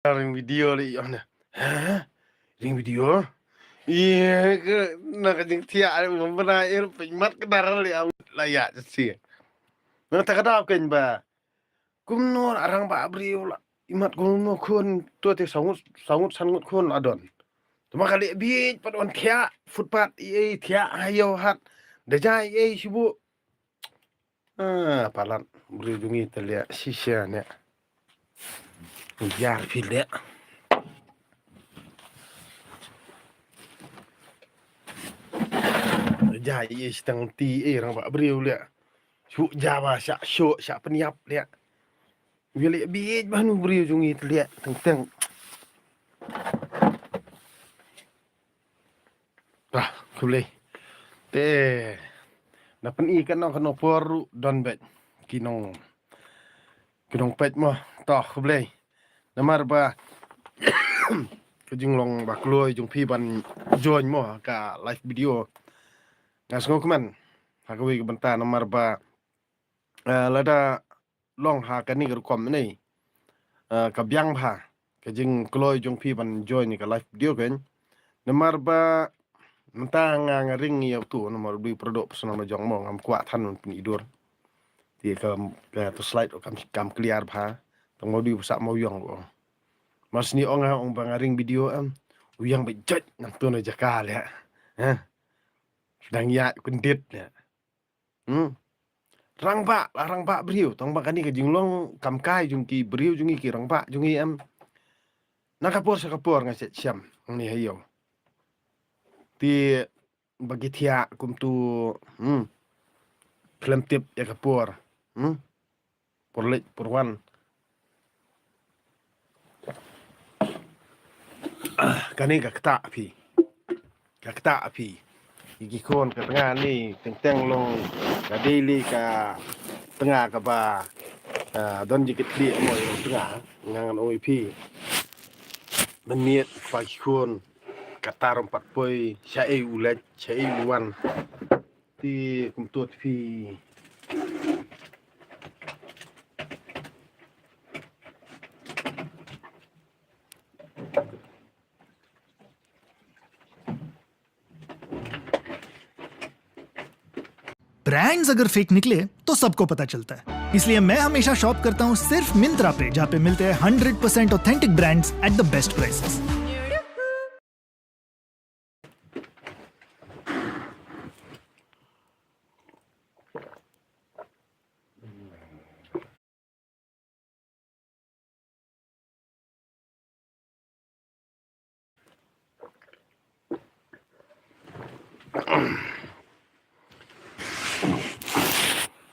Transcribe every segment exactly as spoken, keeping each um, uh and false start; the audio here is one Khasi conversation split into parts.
Ring video leh ïa na. Ha? Ring video? Ïa ka na ka jingthiah leh, bym bna ïa pynmat ka dar leh, la ïa si. Na ta ka daw kein ba. Kumno la rangbah briew la imat kumno khun, to te saw ngut, saw ngut san ngut khun la don. Tuma ka leh bieit pat wan thiah footpath, ei ei thiah ha ïew hat. Da jai ei ei shibu. Ah, palat briew jong ngi te leh shisha ne. Jar phi leh. Da jai ei ei shi tang ti ei rangbah briew leh. Shu ja ba sha shu sha pynïap leh. Wi leh bieit ba nu briew jong ngi te leh teng teng. Bah, khublei. Te na pyni kano kano por ruh don beit ki nong, ki nong peit mo. To khublei. Namar ba ka jinglong ba kloi jong phi ban join mo ka live video. Nga sngewkmen ha kawei ka bynta namar ba, eh, lada long ha kane ka rukom ne, eh, ka biang bha ka jingkloi jong phi ban join ka live video kein. Namar ba mynta nga nga ring ïa utu namar u dei u pyrthei personal jong mo, ngam kwah than ban pyni dur. Te ka, ka tu slide kam, kam clear bha. Tang mo dei u sa mo ïong ko. Mas ni ong ha ong ba nga ring video em. U ïong ba jot nang tu na jaka leh. Ha. Dang ïa kyndit leh. Hmm. Rangbah la rangbah briew, tang ba kane ka jinglong kam kai jong ki briew jong ngi ki rangbah jong ngi em. Na ka por sha ka por nga shet shem ngi ha ïew. Te ba ki thiah kumtu, hmm. Khlem tip ïa ka por. Hmm. Por leit por wan. Ah, kane ka ktah phi. Ka ktah phi. Ki ki khun ka tnga ni teng teng long ka daily ka tnga kaba, ah, don ji ki thli mo ïa tnga ngan ong ïa phi. Mynmiet pa ki khun ka tarom pat poi sha ei u leit sha ei u wan. Ti kumtu phi. ब्रांड्स अगर फेक निकले तो सबको पता चलता है, इसलिए मैं हमेशा शॉप करता हूँ सिर्फ मिंत्रा पे, जहाँ पे मिलते हैं हंड्रेड परसेंट ऑथेंटिक ब्रांड्स एट द बेस्ट प्राइसेस।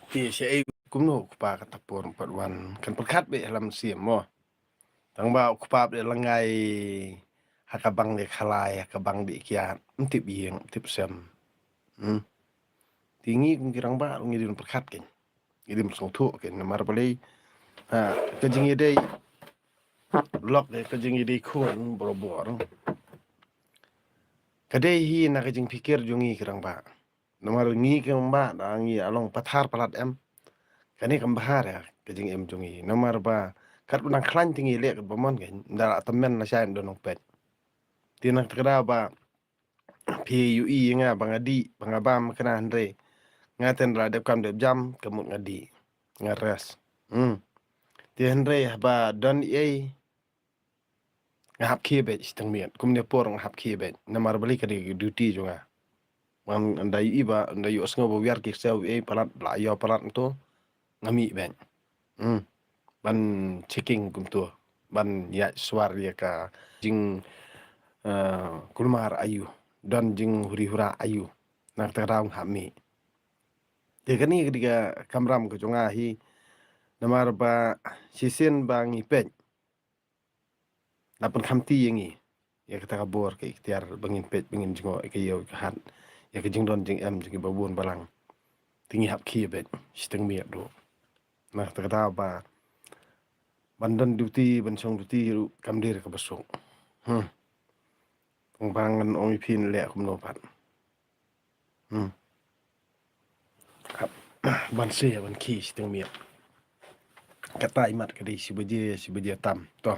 Te shaei kumno u kpa kata por pat wan kan pyrkhat beit ha la mynsiem mo. Tang ba u kpa beit la ngai ha ka bang de khalai ha ka bang de kiad. Ym tip ïing ym tip sem. Hmm. Te ngi kum ki rangbah ngi dei ban pyrkhat kein. Ngi dei ban sngewthuh kein namar balei, ha, ka jingïadei lok de ka jingïadei khun borabor. Ka dei hi na ka jingpikir jong ngi ki rangbah. Namar ngi ki rangbah da ngi along pathar palat em. Kane kam bha ïa ka jingim jong ngi. Namar ba katba nang khlaiñ te ngi leh katba mon kein da la tymmen lashai ym don nongpeit. Te na kata ka daw ba phi ïohi ïa nga ba nga dih ba nga bam kane hynrei nga te ynda la dep kam dep jam ka mut nga dih nga rest. Hmm. Te hynrei haba don ei nga hap khie beit shiteng miet kumne por nga hap khie beit namar balei ka dei ka duty jong nga. Ban ynda ïohi ba ynda ïohsngew ba wiar ki ksew ei palat la ïoh palat to nga mih beit. Hmm. Ban checking kumto ban ïaid swar ïa ka jing, eh, kulmar aïu don jinghuri hura aïu. Na kata ka daw nga hap mih. Te kane ka dei ka kamram ka jong nga hi namar ba shisien ba ngi peit la pynkhamti ïa ngi ïa kata ka bor ka iktiar ba ngin peit ba ngin jngoh ïa ka ïew ïa ka hat ïa ka jingdon jingem jong ki babun balang. Te ngi hap khie beit shiteng miet ruh. Na kata ka daw ba ban don duty ban shong duty ruh kam dei kaba suk. Hmm. Tang ba ngan ong ïa phi leh kumno pat. Hmm. Hap ban se ban khie shiteng miet. Kata i mat ka dei shi baje shi baje tam. To.